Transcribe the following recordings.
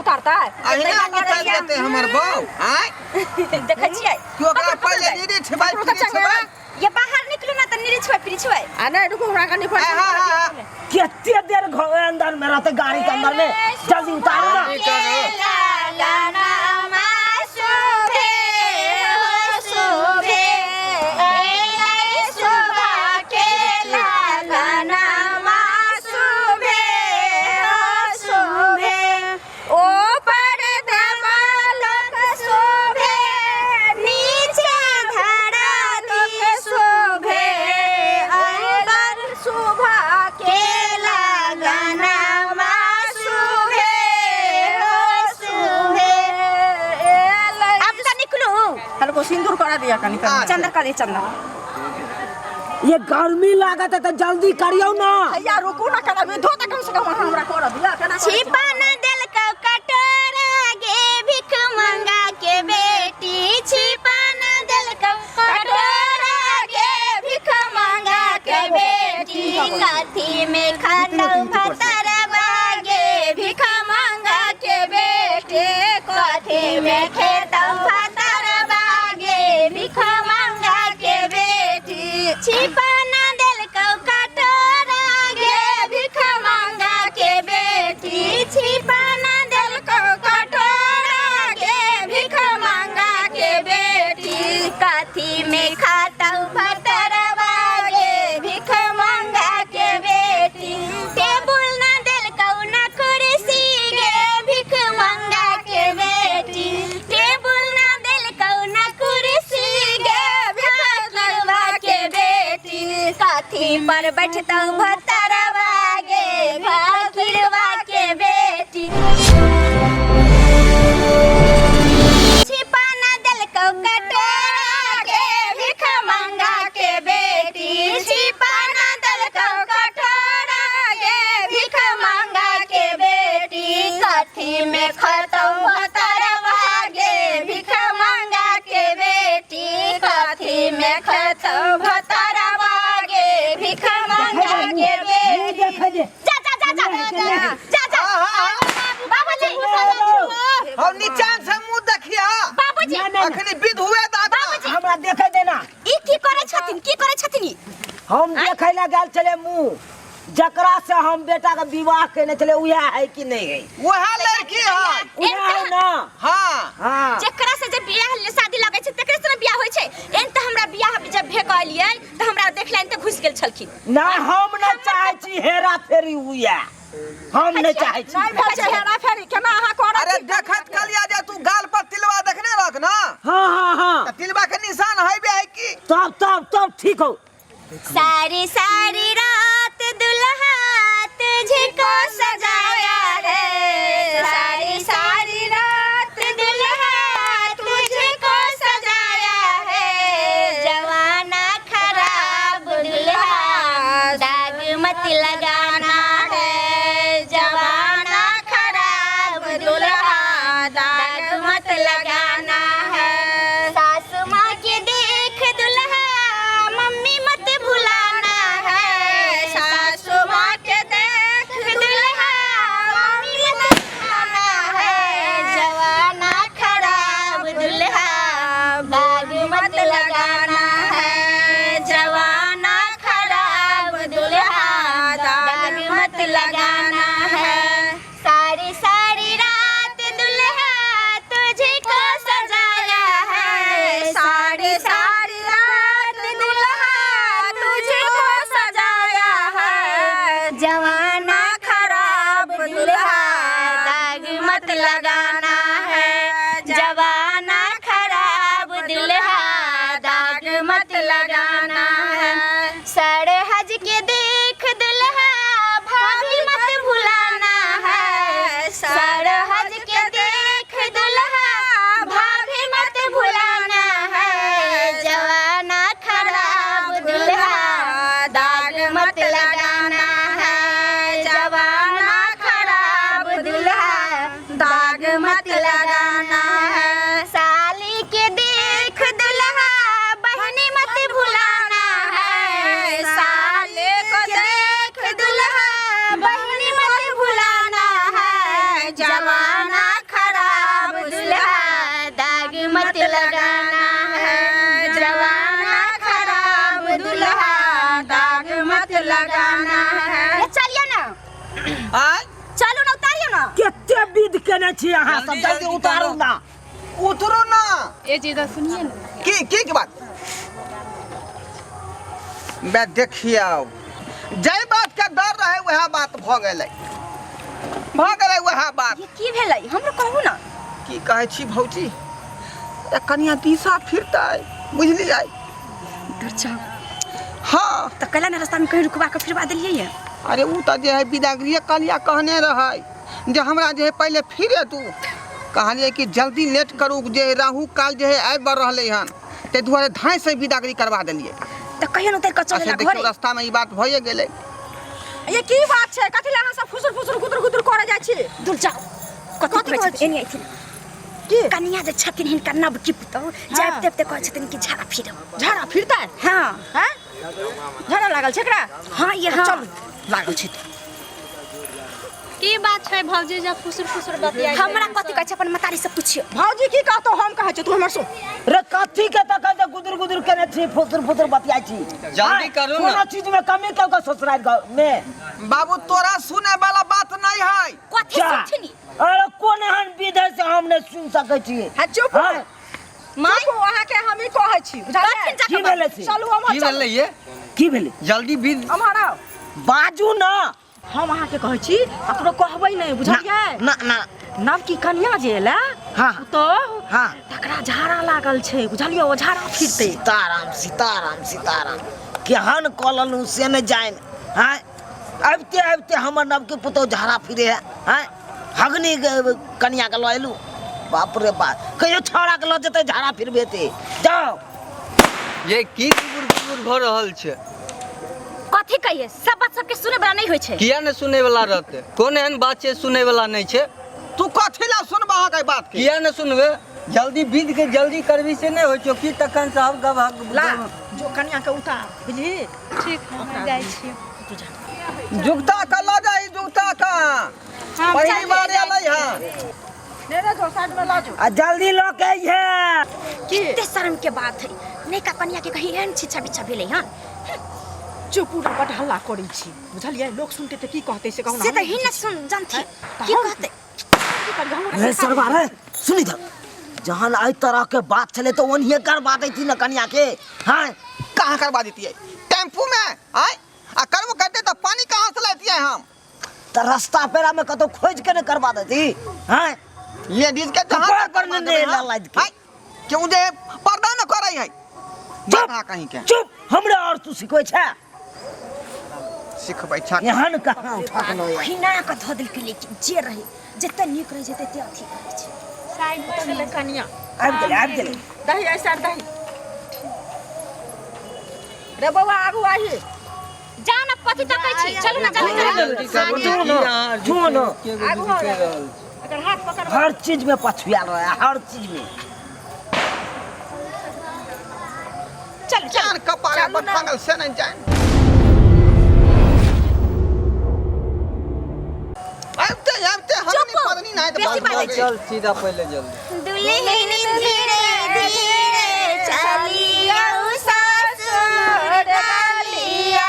उतारतै? अहिना उतारि देतै हमर बहू, आँय? देखै छियै। तू ओकरा पहिले निरीछबै फिरीछबै। ये बाहर निकलू ना तऽ निरीछबै फिरीछबै। आ नहि, रुकू, हमरा कनि आँय, हाँ, हाँ, हाँ। केते देर घर अंदर में रहते, गाड़ी के अंदर में? जल्दी उतारो ना। आब तऽ निकलू। हल्को सिंदूर करा दिया कनि कनि। चन्दन कर दे, चन्दन। ये गर्मी लागत है तो जल्दी करियो ना। भैया, रुकू ना कनि, अभी धो तऽ कम से कम अहाँ हमरा करऽ दिअ। केना करै छी? छिपा न देलकौ कटोरा गे भिख मंगा के बेटी, छिपा न देलकौ कटोरा गे भिख मंगा के बेटी, कथी में खातौ भतरवा गे भिख मंगा के बेटी, कथी में खेतौ भतरवा गे भिख मंगा के बेटी, छिपा न देलकौ कटोरा गे भिख मंगा के बेटी, छिपा न देलकौ कटोरा गे भिख मंगा के बेटी, कथी में खातौ भतरवा गे भिख मंगा के बेटी, टेबुल न देलकौ न कुर्सी गे भिख मंगा के बेटी, टेबुल न देलकौ न कुर्सी गे भतरवा के बेटी, कथी पर बैठतौ भतरवा गे फकीरवा के बेटी, छिपा न देलकौ कटोरा गे भिख मंगा के बेटी, छिपा न देलकौ कटोरा गे भिख मंगा के बेटी, कथी में खतौ भतरवा गे भिख मंगा के बेटी, कथी में खतौ भतरवा गे भिख मंगा के बेटी। देखे दे। जा जा जा जा जा जा। बाबूजी। हम नीचा से मुंह देखिया। बाबूजी। ना, ना, ना। अखनी विध हुए दादा। हमरा देखे देना। ई की करै छथिन? की करै छथिन ई? हम देखे ला गेल छले मुंह, जकरा से हम बेटा के विवाह केने छले, उएह है कि नहीं है। वह लड़की है। उएह है ना? हाँ। हाँ। जेकरा से जे बियाह ले शादी लगै छै तेकरे से ने बियाह होइ छै। एहन तऽ हमरा बियाह जब भे कहलियै तऽ हमरा देखलनि तऽ घुसि गेल छलखिन। ना, हम नहीं चाहे छी हेरा फेरी हुआ, हम नहीं चाहे छी। नहि भेल छै हेरा फेरी, केना अहाँ करब? अरे, देखत कलिया जे तू गाल पर तिलवा देखने रख ना? हाँ हाँ हाँ त तिलवा के निशान है बे है की? तब तब तब ठीक हो। सारी सारी रात दुल्हा तुझको सजाया है, सारी सारी रात दुल्हा तुझको सजाया है, जवाना खराब दुल्हा दाग मत लगाना है, जवाना खराब दुल्हा दाग मत लगाना है, सासु माँ के देख दुल्हा मम्मी मत भुलाना है, सासु माँ के देख दुल्हा मम्मी मत भुलाना है, जवाना खराब दुल्हा दाग मत लगाना है, जवाना खराब दुल्हा दाग मत लगाना है, सारी सारी रात दुल्हा तुझको सजाया है, सारी सारी रात दुल्हा तुझको सजाया है, जवाना खराब दुल्हा दाग मत लगाना है, जवाना खराब दुल्हा दाग मत लगाना है, सड़ हज के देख दुल्हा भाभी मत भुलाना है, सड़ हज के देख दुल्हा भाभी मत भुलाना है, जवाना खराब दुल्हा दाग मत लगाना है, जवाना खराब दुल्हा दाग मत लगाना है, साली के देख दुल्हा बहनी मत भुलाना है, साले को देख दुल्हा बहनी मत भुलाना है, जवाना लगाना है, जमाना खराब दुल्हा दाग मत लगाना है। ये चलिए ना। आय। चलू ना, उतारियो ना। कते विध केने छी अहाँ सब, जल्दी, जल्दी जल्दी उतारू करू। ना। उतरू ना। ए जीजा सुनिए ना। की की के बात बे? देखियौ, जाहि बात के डर रहे वएह बात भऽ गेलै, भऽ गेलै वएह बात। ये की भेलै, हमरो कहू ना। की कहै छी भौजी, ए कनिया दिशा फिरतै, बुझलियै? डर छौ? हाँ। तऽ कैला ने रास्ता में कहीं रुकवा के फिरवा देलियै ये? अरे उ तऽ जे है बिदागरिये कनिया कहने रहै जे हमरा जे है पहिले फिरे तू। कहलियै कि जल्दी लेट करू, जे राहु काल जे है आबि बढ़ रहलै हन, ताहि दुआरे धाँइ से बिदागरी करवा देलियै। तऽ कहियो ने उतर कऽ चल अच्छा घरे। देखियौ, रास्तामे ई बात भइए गेलै। ये की बात छै? कथी लए अहाँ सब फुसुर फुसुर गुदुर गुदुर करे जाइ छी? दूर जाओ। कथी कथी कहै कहै छथिन? छी? एनी अइथिन। की? कनिया जे छथिन हिनका नवकी पुतहु, जाइब तेब ते कहै छथिन कि झाड़ा फिरब। झाड़ा फिरतै? हाँ। हैं, झाड़ा लागल छै एकरा? हाँ, ये हाँ। चलू, लागल छै तऽ। की बात छै भौजी, जब फुसुर फुसुर बतियाइ? हमरा कथी कहै छै, अपन मतारी से पुछियो। भौजी की कहतो, हम कहै छी, तू हमर सुन। रे कथी के तऽ कहै छै गुदुर गुदुर केने छी, फुसुर फुसुर बतियाइ छी? जल्दी करू ना। कोनो चीज में कमी कऽ के ससुराल में? बाबू, तोरा सुने वाला बात नहीं है। कथी क्या? सुनथिन? अरे कोन एहन विध है से हम नहि सुन सकै छी? हाँ, चुप। हाँ? माय, अहाँके हम ई कहै छी, बुझलियै? कथिन जा की भेलै से? चलू अमहर। की चलू। भेलै ये? की भेलै? जल्दी विध। अमहर आउ। बाजू ना। हम अहाँके कहै छी, ककरो कहबै नहि, बुझलियै? ना ना। नवकी कनिया जे एलै हाँ। पुतोहु, हाँ। तकरा झाड़ा लागल छै, बुझलियै? ओ झाड़ा फिरतै। सीताराम सीताराम सीताराम, केहन कऽ लेलहुँ से नहि जानि। आँय, आबिते आबिते हमर नवके पुतहु झाड़ा फिरे है? आँय, हगनी कनियाके लऽ एलहुँ। बाप रे बाप, कहियो छौड़ाके लऽ जेतै झाड़ा फिरबेतै? जाओ। ये की गुबुर गुबुर भऽ रहल छै? कथी कहिए, सब बात सबके सुने वाला नहीं होइ छै। किया ने सुनै वाला रहतै? कोन एहन बात छै सुनै वाला नहि छै? तू कथी ला सुनबा अहाँके बात के? किया ने सुनबै? जल्दी विध के जल्दी करबी से नहि होइ छौ की? तखन सब गप ला जो, कनिया के उतार, बुझली? ठीक है, हम जाइ छी। जुगता का लऽ जाही, जुगता का। पहिली बार एलै हँ। ने रे, जो साइड में लऽ जो। आ जल्दी लऽ के अइहे। की? कते शर्म के बात है, नहीं का कनिया के कहीं एहन छिछा बिछा भेलै हन। चुप, पूरा बड हल्ला करै छी, बुझलियै? लोक सुनतै तऽ की कहतै से कहू ने। से तऽ हम ही न सुन जानथी तऽ की हम कहतै। की करियै हमरा? अरे सरवा रे, सुनी तऽ, जहन एहि तरह के बात छलै तऽ ओनहिए करबा दैती ने कनिया के। हाँ। कहाँ करवा देतियै? टेम्पू में? आय, आ करबो करते तऽ पानी कहाँ से लातियै हम? तऽ रास्ता पेरा में कतौ खोजि के ने करबा देती? हाँ। लेडीज के जहाँ कपार तक पर करवा ने देबै, हाँ? लादि के। आय, क्यों जे पर्दा न करै है। चुप। बाधा कहीं के। चुप, हमरा और तू सिखबै छै? सिखबै छ। एहन कहाँ उठा के लऽ आयल? हिना कऽ धऽ देलकै, लेकिन जे रहै जते नीक रहै छै तते अथी करै छै। साइड गेलै कनिया। आबि गेलै, आबि गेलै। दही एहि साइड दही रे। बौआ, आगू आही। जा ना, कथी तकै छी? चलू ना, जल्दी चलू। जल्दी करू। जो की न, अहाँ जो न। के आगू गुदगुदी हो करि रे। रहल छी? एकर हाथ पकड़। हर चीज में पछुआल रहे, हर चीज में। चलू चलू। चार कपारे पर टांगल से नहीं जाए। आबते आबते हम चुप। नहीं पदनी नहीं तो बेसी बात बाजै भऽ छी। गेल। चल सीधा पहिले, जल्दी। दुल्हन धीरे धीरे चलियौ ससुर गलिया,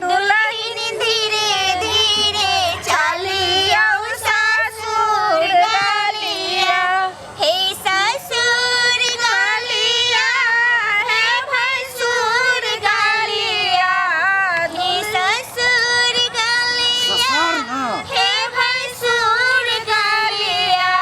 दुल्हन धीरे धीरे चलियौ ससुर गलिया, हे ससुर गलिया, हे भसुर गलिया, हे ससुर गलिया, हे भसुर गलिया,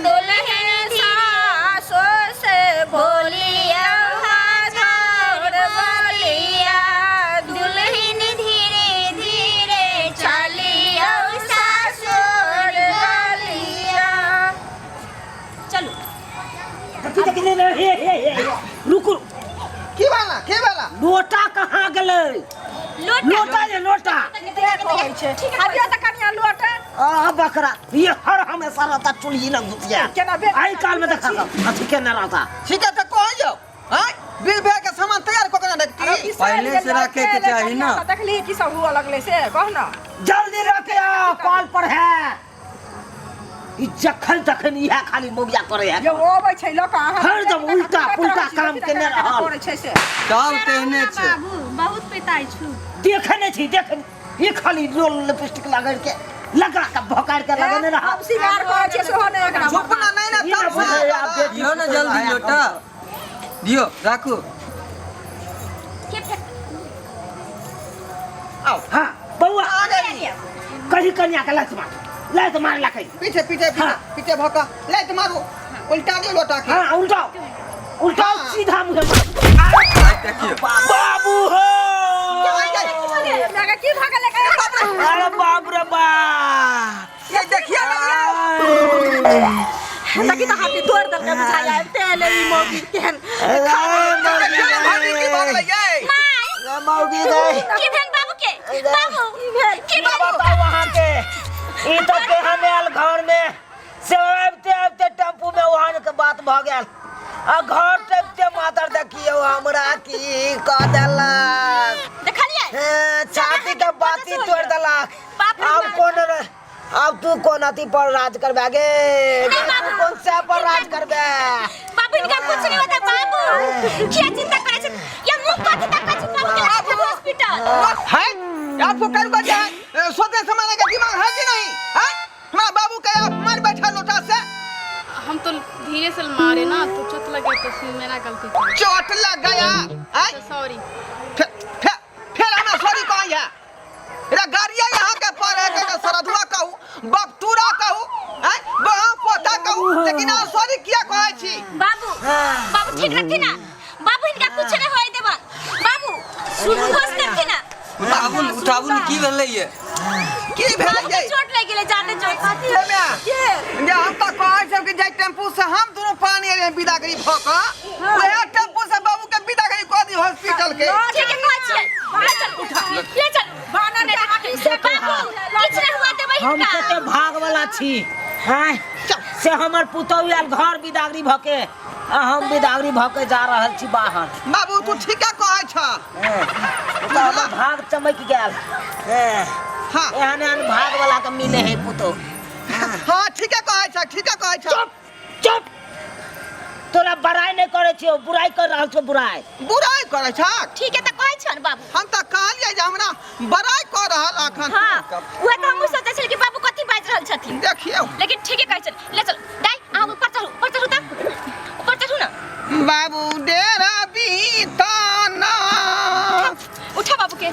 दुल्हन सासो से बोलिया हाथ बोलिया, दुल्हन धीरे धीरे चलियो ससुर गलिया। चलू। देखी देखी, नहीं नहीं, हे हे हे, रुकू। की वाला, की वाला? लोटा कहाँ गेलै? लोटा? लोटा जे लोटा। कहै छै हरिया तऽ कनिया लोटे। आ बकरा, ये हर हमेशा रहता चुल्ही न घुसिया। केना बे- आई काल में देखा सब अथी केने रहता। ठीक है, तऽ कहै जाओ आय बिल भे के सामान तैयार कऽ के ना रखती। पहिले से राखे के चाही ना। देखली की सब हुआ लगलै से कह ना। जल्दी रखे आओ, कॉल पर है। ई जखन तखन इएह खाली मौगिया करे है जे अबै छै लऽ कऽ अहाँ हरदम उल्टा पुल्टा काम केने रहल। करै छै से सब तेहने छै बाबू बहुत पिताइ छु देखे नहि छी देखे ई खाली लोल लिपस्टिक लगा के लगा के भोकार के लगेने रहा हम सिंगार करै छियै सेहो नहि एकरा झुकना नहि ने ई ना तब बुझै आब बेटी दियौ ने जल्दी लोटा दियौ राखू के फेक आओ हाँ बौआ आ गई कहीं कन्या के लत मार लत मार ला कहीं पीछे पीछे पीछे हाँ। पीछे भका लात मारू उल्टा दियो लोटा के हाँ उल्टाओ उल्टाओ हाँ। सीधा मुझे मार आइ देखियौ बाबू हो हमरा की भऽ गेलै अरे बाप रे बाप ये देखिए ना ये देखी तऽ हाथी तोड़ि देलकै बुझाइ आबिते एलै ई मौगी केहन देखिए ना भाभी की भऽ गेलै ये माय मौगी गए की भेल बाबू के बाबू की बाबू बताओ वहाँ के ई तो केहन आयल घर में से आबिते आबिते टेम्पू में वहां के बात भऽ गेल आ घर टपिते मातर देखियौ हमरा की कऽ देलक देखलियै हे, छाती के बाती तोड़ि देलक बाप रे आब बाप। कोन रे- आब तू कोन अथी पर राज करबे गे नहीं तू बाबू। कोन से पर राज करबे बाबू इनका कुछ नहीं होता बाबू क्या चिंता करे छे या मुंह कथी तक छै बाबू के लाके हॉस्पिटल है आपको कर बजा है सोते समय का दिमाग है कि नहीं है हमारा बाबू के आप मार बैठा लोटा से हम तो धीरे से मारे ना तो चोट लगे तो फिर मेरा गलती था चोट लग गया है तो सॉरी फिर फिर फिर हमरा सॉरी कही है रे गाड़िया यहाँ के पर है के सरधुआ कहू बपतूरा कहू हैं बहा पोता कहू लेकिन अहाँ सॉरी किया कहै छी बाबू बाबू ठीक रखी ना बाबू इनका कुछ नहीं होए देबन बाबू होश करथि ना उठाबू ने उठाबू ने की भेलै ये की भेलै बाबू के ये चोट लग गेलै जाने चोट हे म्या, जे हम तऽ कहै छौ कि जाहि टेम्पू से हम दुनू पानी एलियै विदागरी भऽ कऽ वएह टेम्पू से बाबू के विदागरी कऽ दी हॉस्पिटल के ठीक है कहै छियै ले चल ले चल बानर के हाथी से बाबू किछ नहीं हुआ देबै हम हिनका कते भाग वाला छी हैं से हमर पुतहु आयल घर बिदागरी भऽ के आ हम बिदागरी भऽ के जा रहल छी बाहर बाबू तू ठीके कहै छह हैं, तऽ हमर भाग चमकि गेल हैं, हाँ एहन एहन भाग वाला के मिले है पुतहु हाँ ठीके कहै छह ठीके कहै छह चुप चुप तोरा बड़ाई नहीं करे छियो बुराई कर रहल छो बुराई बुराई करै छह ठीक है तऽ कहै छियन बाबू हम तऽ कहलियै जे हमरा बड़ाई कऽ रहल अखन हाँ उहे तऽ हमहूँ सोचै छलियै कि बाबू कथी बाजि रहल छथिन देखियौ लेकिन ठीके कहै छथिन ले चल दाइ अहाँ ऊपर चढ़ू ऊपर चढ़ू तऽ ऊपर चढ़ू ना बाबू डेरा बीताना उठा बाबू के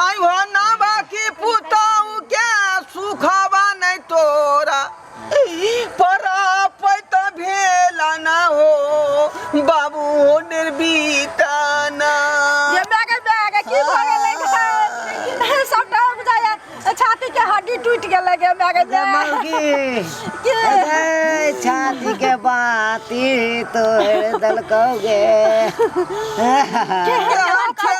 आई हो ना बाकी पुतहु के सुखवा नहीं तोरा परापत भेला ना हो बाबू निर्बीताना ये बैग बैग की भऽ गेलै गे? सबटा बुझाइया छाती के हड्डी टूटि गेलै गे माय गे मौगी के ए, छाती के बाती तोड़ देलकौ गे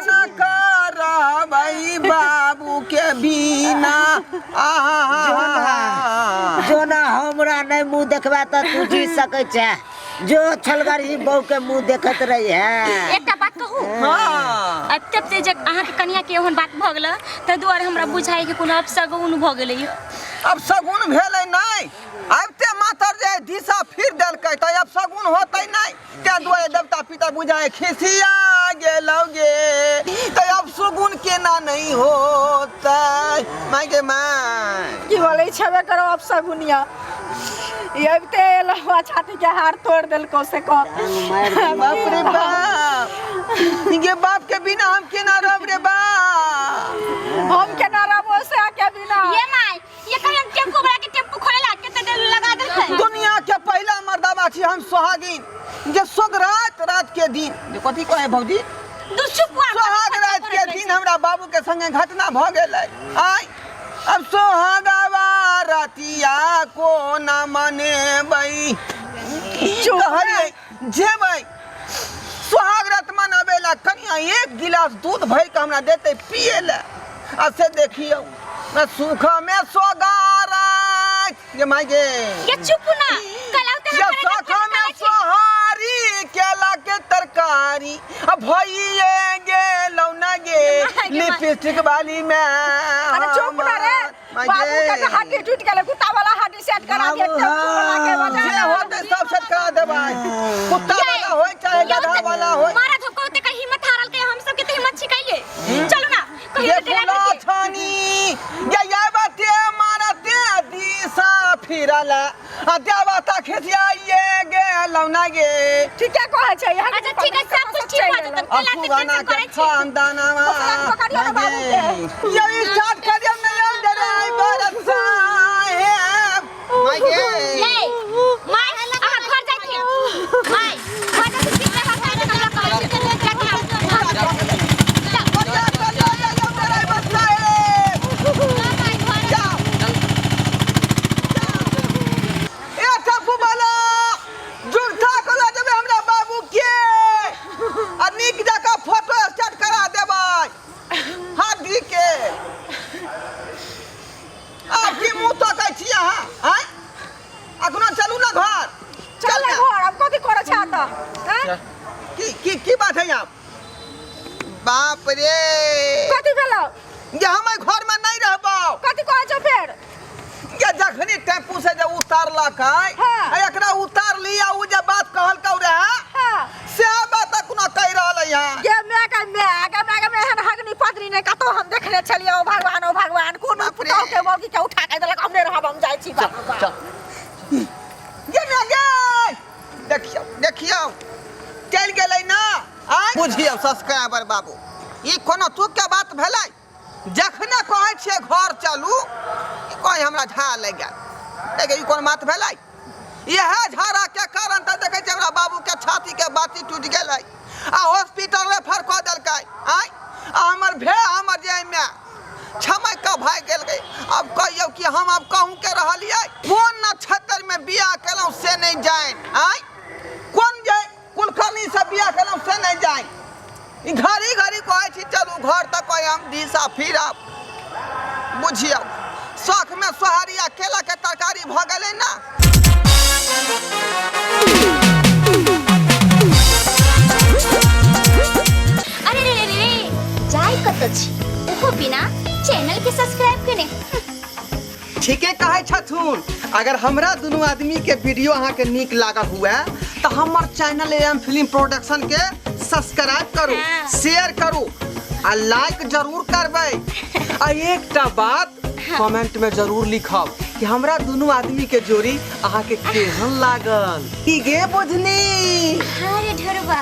ना करबै बाबू के बिना आहा जो ना हमरा नहीं मुंह देखबा त तू जी सकै छै जो छलगरी बहू के मुंह देखत रही है एकटा बात कहू हाँ एते जे जे अहाँके कनिया के ओहन बात भऽ गेल ताहि दुआरे हमरा बुझाइ कि कोनो अपसगुन भऽ गेलै अब सगुन भेलै नहि आबिते मातर जे दिशा फिर देलकै तऽ अब सगुन होतै नहि ताहि दुआरे देवता पिता बुझाए खिसिया गेलौ गे तऽ अब सुगुन केना नहि होतै माय गे माय की बोलै छेबे करो अपसगुनिया ई अबिते एलौ आ छाती के हार तोड़ देलकौ से कह बाप रे बाप गे बाप के बिना हम केना रहब रे बाप हम केना रहबो से के बिना ये माय ये कहियो टेम्पू वाला के टेम्पू खोले ला केते देर लगा देलकै दुनिया के पहला मर्दाबा छी हम सोहागिन जे सोगरात रात के दिन जे कथी कहे भौजी दू चुप सोहाग रात के दिन हमरा बाबू के संगे घटना भ गेलै आय अब सोहागावा रातिया को ना मनेबै कहलियै जेबै सोहाग रात मनाबै ला कनिया एक गिलास दूध भरि के हमरा देतै पिए ला आ से देखियौ ना सूखा में सोगारा ये माय गे ये चुप ना कल आते या सूखा में सोहारी केला के तरकारी आ भइए गेलौ ना गे माय गे, माय। लिपस्टिक वाली में अरे चुप ना रे माय बाबू के गे। तऽ हड्डी टूटि गेलै कुत्ता वाला हड्डी सेट करा दिअ बाबू, टेम्पू वाला के हाँ। बजा जे होतै सब सेट करा देबै कुत्ता वाला होय चाहे गधा वाला होय मारा धोखा होते कहीं हिम्मत हारल के हम सब के तो हिम्मत छिकैले चलो ना कहीं ये तो ड्राइवर फुला के छानी ये ये बाते मारते दिशा फिरला आ देवता खिसियाइए गेलौ ना गे। ठीके कहै छै यहाँ अच्छा ठीक है सब कुछ ठीक हो जतन केला के अफगाना टेंशन के करै छी खानदानवा पकड़ियौ ने बाबू के। ये स्टार्ट कर दियो ना यो ड्राइवर साहेब माय गे। ये माय अहाँ घर जाइथिन माय घर जाइथिन ठीक है हमरा कहै छी जाके हम बढ़िया कर लो ये यो ड्राइवर साहेब जाओ ए टप्पू वाला जुगथा कोला देबै हमरा बाबू के आ नीक जकाँ फोटो स्टार्ट करा देबै हाथी के। आब की मुँह तकै छी अहाँ आँय? अखनो चलू ना घर। चल चल ने ना। घर अब कथी करै छै तऽ आँय? की की की बात है आप? बाप रे कथी भेलौ? जे हम एहि घर में नहीं रहबौ। कथी कहै छौ फेर? ये जखनी टेम्पू से जे उतारलकै हाँ। आ एकरा उतारली आ उ जे बात कहलकौ रहे हाँ। से बात अखनो कहि रहलै हँ। गे my के my गे my के my एहन हगनी पदनी नहि कतौ हम देखने छलियै। ओ भगवान ओ भगवान कोनो बाप रे। पुतहु के मौगी के उठा के देलक। हम नहि रहब हम जाइ छी बाप रे बाप। गे my गे देखियौ देखियौ चलि गेलै ना। आँय बुझियौ सब्सक्राइबर बाबू ई कोनो तुक के बात भेलै? जखने कहै छियै घर चलू ई कहै हमरा झाड़ा लागि गेल। देखियौ ई कोन बात भेलै? इएह झाड़ा के कारण तऽ देखै छियै हमरा बाबू के छाती के बाती टूटि गेलै आ हॉस्पिटल रेफर कऽ देलकै। आँय आ हमर भे हमर जे एहिमे छमकि कऽ भागि गेलकै। आब कहियौ कि हम आब कहूँ के रहलियै? कोन नक्षत्र में बियाह केलहुँ से नहि जानि। आँय कोन जे कुलकर्णी से बियाह केलहुँ से नहि जानि। ई घड़ी घड़ी कहै छी चलू घर तऽ कहै हम दिशा फिरब। बुझियौ शौख में सोहारी आ केला के तरकारी भऽ गेलै ना। अरे रे रे रे जाय कतऽ छी ओहो बिना चैनल के सब्सक्राइब केने। ठीके कहै छथुन। अगर हमरा दुनू आदमी के वीडियो अहाँ के नीक लागल हुए तो हमर चैनल एम फिल्म प्रोडक्शन के सब्सक्राइब करू, हाँ। शेयर करू आ लाइक जरूर करबै। आ एकटा बात कमेंट में जरूर लिखब कि हमरा दुनू आदमी के जोड़ी अहाँ के केहन लागल। की गे बुझनी? अरे ढेरवा